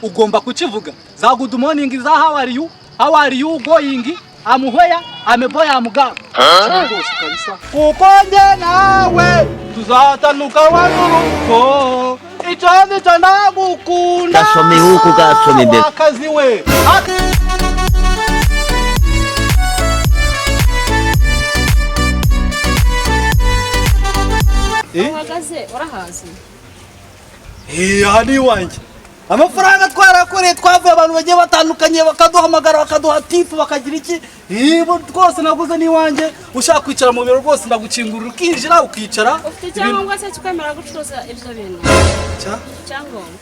Ugomba kukivuga za good morning, za how are you, how are you going, I'm where, I'm a boy, I'm girl. Rwose kabisa, kuko njye nawe tuzatandukanywa n'urupfu. Icyo nicyo, ndagukunda. Gasome huku, gasome imbere. Wakazi we. Eh? Uhagaze urahazi? Eh, aha ni iwanjye. Amafaranga twarakoreye, twavuye abantu bagiye batandukanye bakaduhamagara, bakaduha tip, bakagira iki. Bo rwose naguze n'iwanjye. Ushaka kwicara mu biro rwose ndagukingurira ukinjira ukicara. Ufite icyangombwa se kikwemera gucuruza ibyo bintu? Cya? Icyangombwa.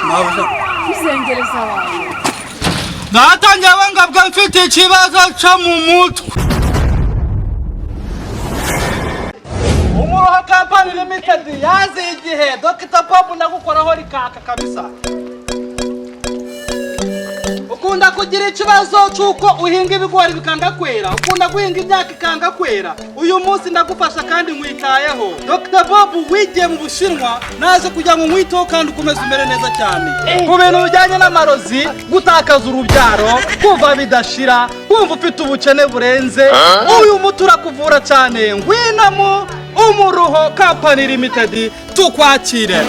Nabuja. Kuzengereza abantu. Natangiye bangabwa mfite ikibazo cyo mu mutwe. Umuroha Company Limited yaziye igihe. Dr Bob, ndagukoraho rikaka kabisa. Ukunda kugira ikibazo cy'uko uhinga ibigori bikanga kwera, ukunda guhinga imyaka ikanga kwera. Uyu munsi ndagufasha kandi nkwitayeho. Dr Bob wigiye mu Bushinwa, naje kugira ngo nkwiteho kandi ukomeze umere neza cyane. Ku bintu bijyanye n'amarozi, gutakaza urubyaro, kumva bidashira, kumva ufite ubukene burenze, uyu muti urakuvura cyane. Ngwino mu Umuruho Company Limited tukwakire.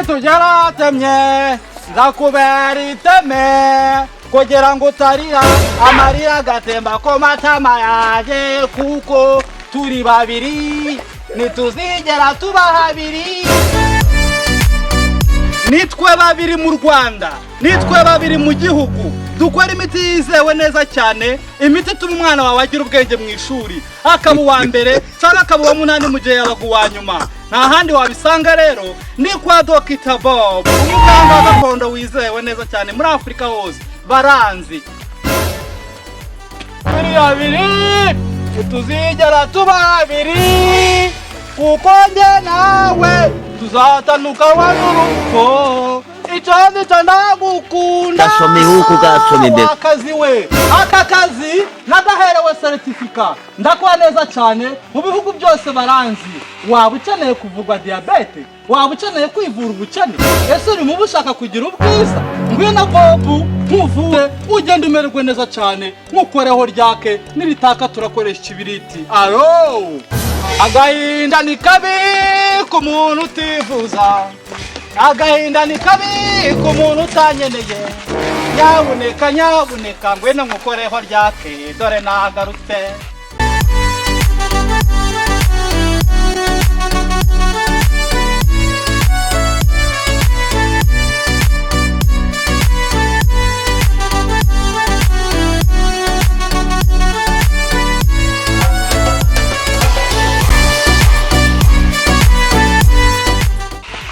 Tugeratemye, nzakubera iteme kugira ngo utarira amarira agatemba ku matama yanjye, kuko turi babiri ntituzigera tuba habiri. Nitwe babiri mu Rwanda, nitwe babiri mu gihugu dukora imiti yizewe neza cyane, imiti ituma umwana wawe agira ubwenge mu ishuri, akaba uwa mbere cyangwa akaba uwa munani mu gihe yabaga uwa nyuma. Nta handi wabisanga rero, ni kwa Dr Bob, umuganga wa gakondo wizewe neza cyane muri Afurika hose baranzi. Turi babiri ntituzigera tuba babiri, kuko njye nawe tuzatandukanywa n'urupfu. Icyo nicyo, ndagukunda. Gasome huku, gasome imbere. Akazi we, aka kazi nagaherewe certificat, ndakora neza cyane, mu bihugu byose baranzi. Waba ukeneye kuvurwa diyabete, waba ukeneye kwivura ubukene, ese uri muba ushaka kugira ubwiza, ngwino Bob nkuvure ugende umererwe neza cyane. Nkukoreho ryake, niritaka turakoresha ikibiriti. Aro agahinda ni kabi ku muntu utivuza, agahinda ni kabi ku muntu utanyeneye. Nyabuneka, nyabuneka, ngwino nkukoreho ryake, dore nagarutse.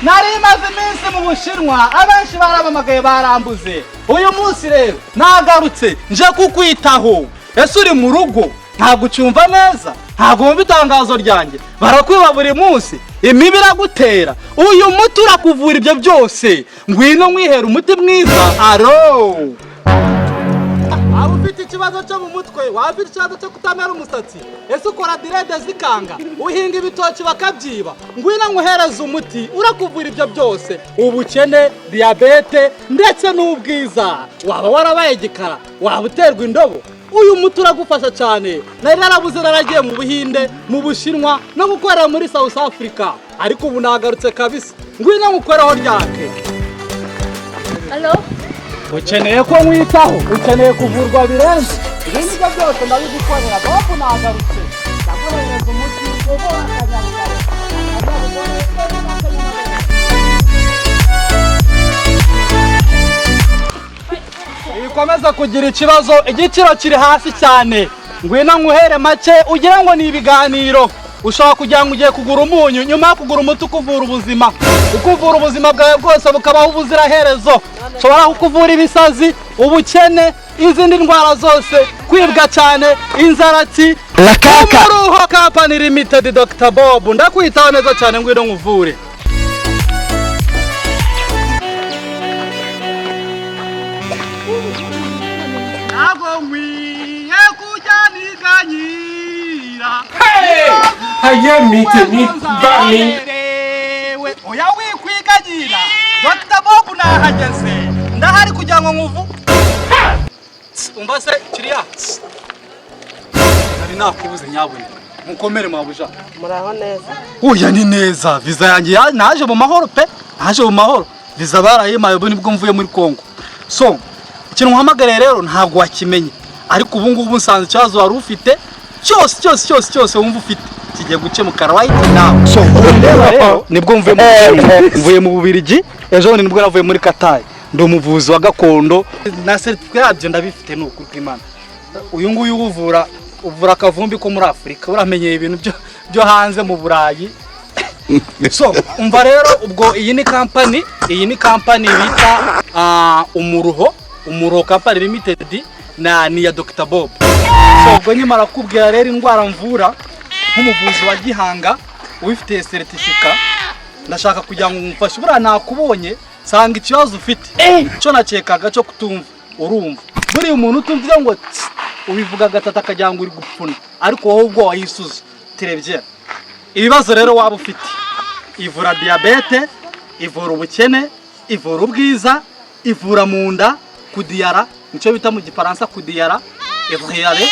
Nari maze iminsi mu Bushinwa, abenshi baramamagaye barambuze. Uyu munsi rero nagarutse nje kukwitaho. Ese uri mu rugo ntabwo ucyumva neza, ntabwo wumva itangazo ryanjye, barakwiba buri munsi, imibu iragutera? Uyu muti urakuvura ibyo byose. Ngwino nkwihera umuti mwiza. Aro waba ufite ikibazo cyo mu mutwe, waba ufite ikibazo cyo kutamera umusatsi, ese ukora dread zikanga, uhinga ibitoki bakabyiba, ngwino nkuhereze umuti urakuvura ibyo byose: ubukene, diyabete ndetse n'ubwiza. Waba warabaye igikara, waba uterwa indobo, uyu muti uragufasha cyane. Nari narabuze, naragiye mu Buhinde, mu Bushinwa no gukorera muri South Africa, ariko ubu nagarutse kabisa. Ngwino nkukoreho ryake. Alo? Ukeneye ko nkwitaho, ukeneye kuvurwa birenze ibindi, ibyo byose ndabigukorera. Bob nagarutse, ndaguhereza umuti uvura akanyabugabo. Akanyabugabo. Wikomeza kugira ikibazo, igiciro kiri hasi cyane. Ngwino nkuhere make ugira ngo ni ibiganiro. Ushobora kugira ngo ugiye kugura umunyu, nyuma yo kugura umuti ukuvura ubuzima, ukuvura ubuzima bwawe bwose bukabaho ubuziraherezo. Ushobora kukuvura ibisazi, ubukene, izindi ndwara zose, kwibwa cyane, inzaratsi. Umuruho Company Limited, Dr Bob, ndakwitaho neza cyane. Ngwino nkuvure. Ntabwo nkwiye kujya niganyira. Ayé mi tèmi bá mi. Waherewe, oya wikwigagira. Dr. Bob nahageze, ndahari kugira ngo nkuvu. Umva se kiriya, nari nakubuze nyabuna. Mukomere mabuja. Muraho neza. Oya ni neza, visa yanjye naje mu mahoro pe, naje mu mahoro. Visa barayimpaye ubu nibwo mvuye muri Congo. So ikintu nkuhamagariye rero ntabwo wakimenye, ariko ubu ngubu nsanze ikibazo wari ufite cyose cyose cyose cyose wumva ufite kigiye gukemuka right now. So ndeba rero nibwo mvuye mu Bushinwa, mvuye mu Bubiligi, ejo bundi nibwo navuye muri Qatar. Ndi umuvuzi wa gakondo na certificate yabyo ndabifite, ni ukuri kw'Imana. Uyu nguyu uvura, uvura akavumbi ko muri Afurika, uramenyeye ibintu byo hanze mu Burayi. So umva rero, ubwo iyi ni kampani bita Umuruho Company Limited, na ni ya Dr. Bob. So ubwo nkimara kukubwira rero indwara mvura nk'umuvuzi wa gihanga ubifitiye certificate, ndashaka kugira ngo umufashe. Buriya nakubonye nsanga ikibazo ufite cyo nakekaga cyo kutumva, urumva buriya umuntu utumva ngo tsi, ubivuga gatatu akagira ngo uri gupfuna, ariko wowe ubwo wayisuza terebyera. Ibibazo rero waba ufite, ivura diyabete, ivura ubukene, ivura ubwiza, ivura mu nda, kudiyara, nicyo bita mu Gifaransa kudiyara, ivuriyare,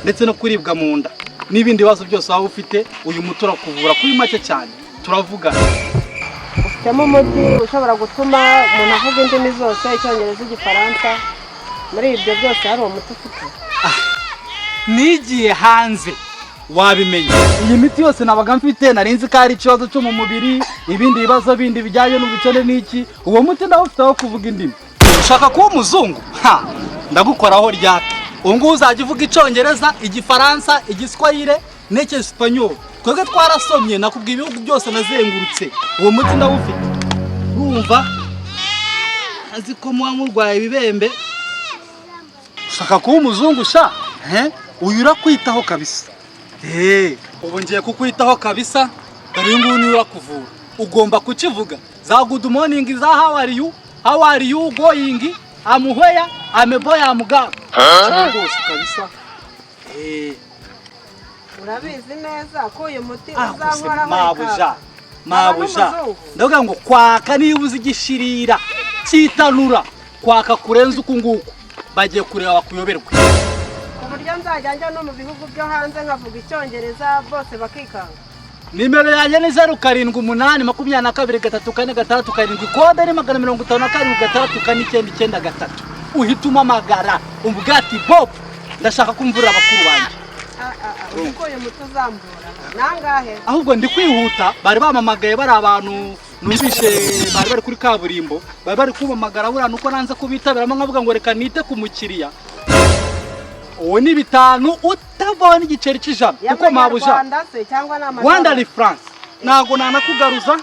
ndetse no kuribwa mu nda n'ibindi bibazo byose waba ufite, uyu muti urakuvura kuri make cyane. Turavugana. Ufitemo umuti ushobora gutuma umuntu avuga indimi zose, Icyongereza, Igifaransa, muri ibyo byose hari uwo muti ufite? Nigiye hanze wabimenya. Iyi miti yose nabaga mfite nari nzi ko ari ikibazo cyo mu mubiri, ibindi bibazo bindi bijyanye n'ubukene n'iki. Uwo muti nawe ufite aho kuvuga indimi. Ushaka kuba umuzungu, ha, ndagukoraho ryaka. Ubu ngubu uzajya uvuga Icyongereza, Igifaransa, Igiswahire n'Icyesipanyol. Twebwe twarasomye, nakubwiye ibihugu byose nazengurutse. Uwo muti ndawufite. Urumva azi ko muba murwaye ibibembe, ushaka kuba umuzungu sha, he, uyu urakwitaho kabisa. Ubu ngiye kukwitaho kabisa. Dore uyu nguyu niwe urakuvura. Ugomba kukivuga za good morning, za how are you, how are you going, I'm where, I'm a boy, I'm girl. Rwose kabisa. Urabizi neza ko uyu muti Ah, gusa uzankoraho? Mabuja, mabuja, n'umuzungu. Ndavuga ngo kwaka niba uzi igishirira cyitanura kwaka kurenza uku nguku, bagiye kureba bakuyoberwe. Ku buryo nzajya njya no mu bihugu byo hanze nkavuga Icyongereza bose bakikanga? Nimero yanjye ni 0782 23467, kode ni 576649993. Uhita umamagara umubwira ati: "Bob, ndashaka kumvurira abakuru banjye." Ah, ah, ah, uzi ko uyu muti uzamvura nangahe? Ahubwo ndi kwihuta, bari bamamagaye, bari abantu numvishe bari bari kuri kaburimbo, bari bari kumpamagara. Buriya nuko nanze kubitabiramo nkavuga ngo reka nite ku mukiriya. Uwo ni 5 utavaho n'igiceri cy'ijana kuko mabuja. Y'amanyarwanda se cyangwa ni amadolari? Rwanda ni France, ntabwo nanakugaruza.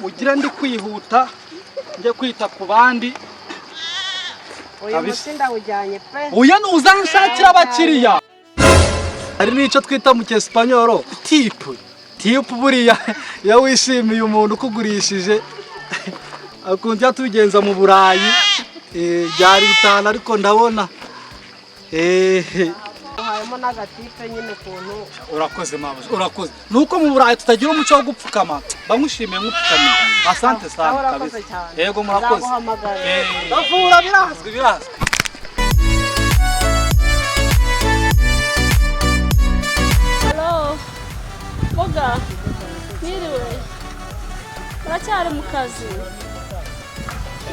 Ugire ndi kwihuta njye kwita ku bandi. Uyu Kabisa. muti ndawujyanye pe. Uya uzanshakira abakiriya. Hari n'icyo twita mu Cyesipanyoro tip. Tip, buriya iyo wishimiye umuntu ukugurishije akunda tubigenza mu Burayi. Byari 5 ariko ndabona Harimo n'aga tip nyine ukuntu. Urakoze mabuja, urakoze. Nuko mu Burayi tutagira umuco wo gupfukama, bamushimiye nk'upfukamiye. Asante sana. Aho urakoze Kabisa. cyane. Yego, murakoze. Nzaguhamagara. Ndavura, birazwi, birazwi. Halo, Boga, mwiriwe, muracyari mu kazi?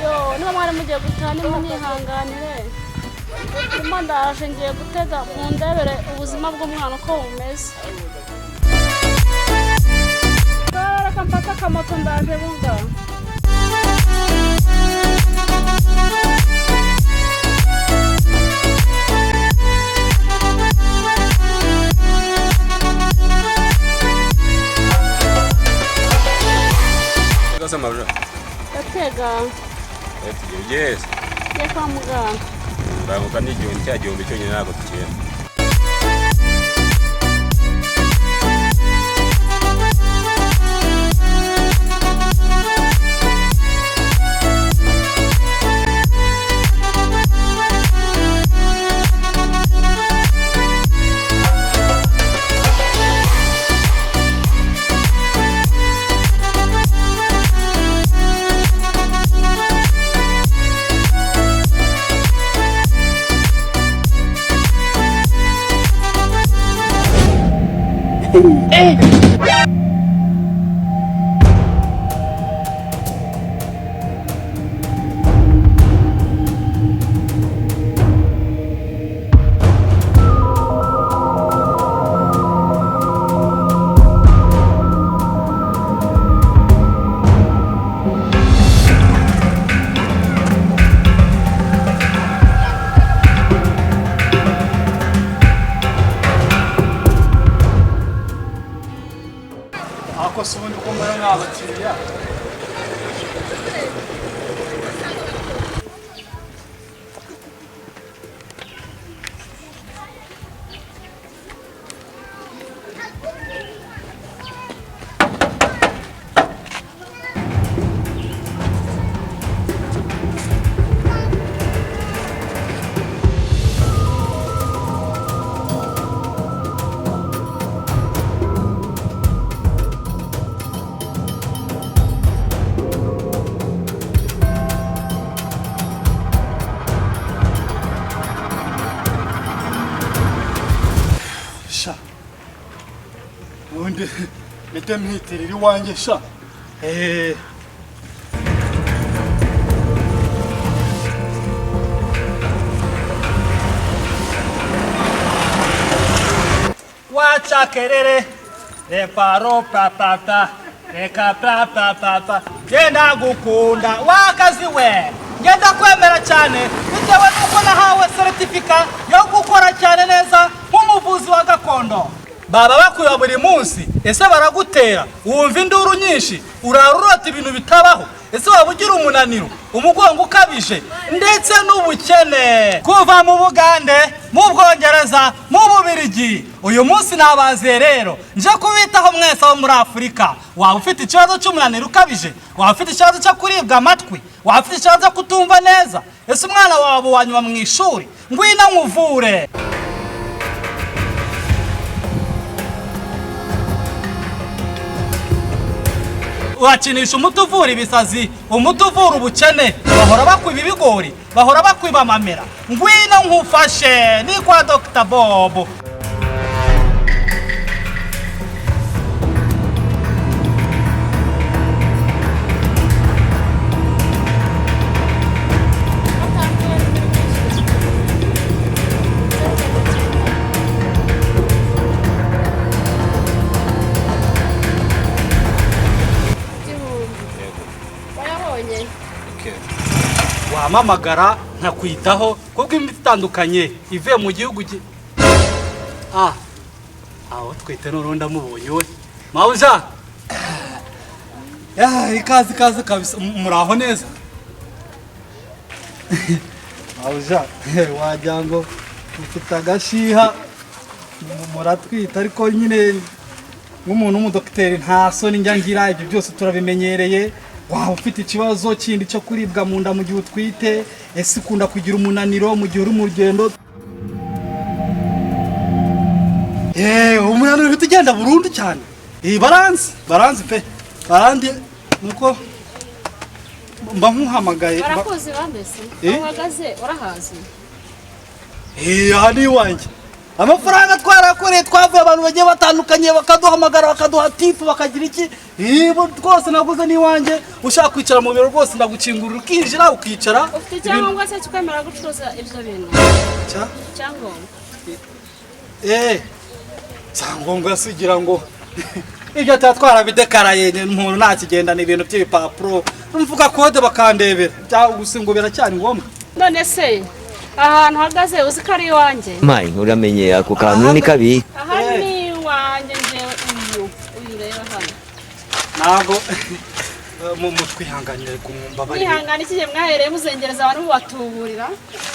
Yo, niba mwari mugiye gutaha nimunyihanganire, ndimo ndaje ngiye gutega mundebere ubuzima bw'umwana uko bumeze. Reka mfate akamoto, ndaje buga. Gasa mabuja. Ndatega. Tugiye ugeze. Ngiye kwa muganga. Banguka, ni 1000, cya 1000 cyonyine ntabwo tukera. Ako se ubundi ko mbona nta bakiriya. Sha, ubundi mpite mpitirira iwanjye sha. Wachakerere reparo papapa reka papapapa, genda gukunda wakazi we, ngenda kwemera cyane bitewe nuko nahawe seritifika yo gukora cyane neza nk'umuvuzi wa gakondo. Baba bakuba buri munsi, ese baragutera wumva induru nyinshi, urara urota ibintu bitabaho, ese waba ugira umunaniro, umugongo ukabije ndetse n'ubukene. Kuva mu Bugande, mu Bwongereza, mu Bubirigi, uyu munsi nabaziye rero nje kubitaho mwese abo muri Afurika. Waba ufite ikibazo cy'umunaniro ukabije, waba ufite ikibazo cyo kuribwa amatwi, waba ufite ikibazo cyo kutumva neza, ese umwana wawe wa nyuma mu ishuri, ngwino nkuvure. Wakinisha umuti uvura ibisazi, umuti uvura ubukene, bahora bakwiba ibigori, bahora bakwiba amamera, ngwino nkufashe. Ni kwa Dr. Bob. Wayabonye? Wamamagara nkakwitaho kubwo imiti itandukanye ivuye mu gihugu aho twite noneho ndamubonye we mawuja. Ikaze ikaze kabisa, muraho neza mawuja. Wagira ngo mufite agashiha, muratwita, ariko nyine nk'umuntu w'umudokiteri nta soni njya ngira, ibyo byose turabimenyereye. Waba ufite ikibazo kindi cyo kuribwa mu nda mu gihe utwite, ese ukunda kugira umunaniro mu gihe uri mu rugendo? Umunaniro uhita ugenda burundu cyane. Baranzi baranzi pe, barandi nuko mba nkuhamagaye. Barakuzi bambese? Aho uhagaze urahazi? Aha ni iwanjye. Amafaranga twarakoreye, twavuye abantu bagiye batandukanye bakaduhamagara, bakaduha tipu, bakagira iki. Rwose naguze n'iwanjye. Ushaka kwicara mu biro rwose ndagukingurira ukinjira ukicara. Ufite icyangombwa se kikwemera gucuruza ibyo bintu? Icyangombwa? Icyangombwa se ugira ngo ibyo tuba twarabidekaraye, umuntu ntakigendana ibintu by'ibipapuro, mvuga kode bakandebera, gusa ngo biracyari ngombwa. None se ahantu uhagaze uzi ko ari iwanjye? Mayi, uramenye ako kantu ni kabi. Aha ni iwanjye njyewe, uyu ureba hano. Ntabwo mutwihanganire kumbabarira. Mwihangane iki gihe mwahereye muzengereza abantu mubatuburira.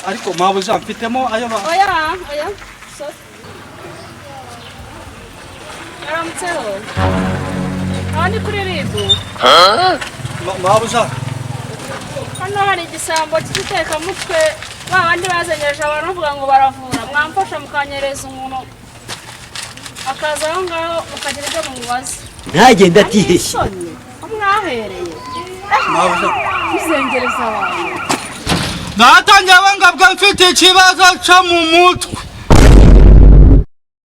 Ariko mabuja mfitemo ayo ba. Oya oya. Aramutseho. Aha ni kuri ribu. Mabuja. Hano hari igisambo cy'igitekamutwe, ba bandi bazengereje abantu bavuga ngo baravura, mwamfasha mukanyereza umuntu akaza aho ngaho mukagira ibyo mumubaza. Ntagenda atiheshye. Aho mwahereye muzengereza abantu. Natangiye abangabwa mfite ikibazo cyo mu mutwe.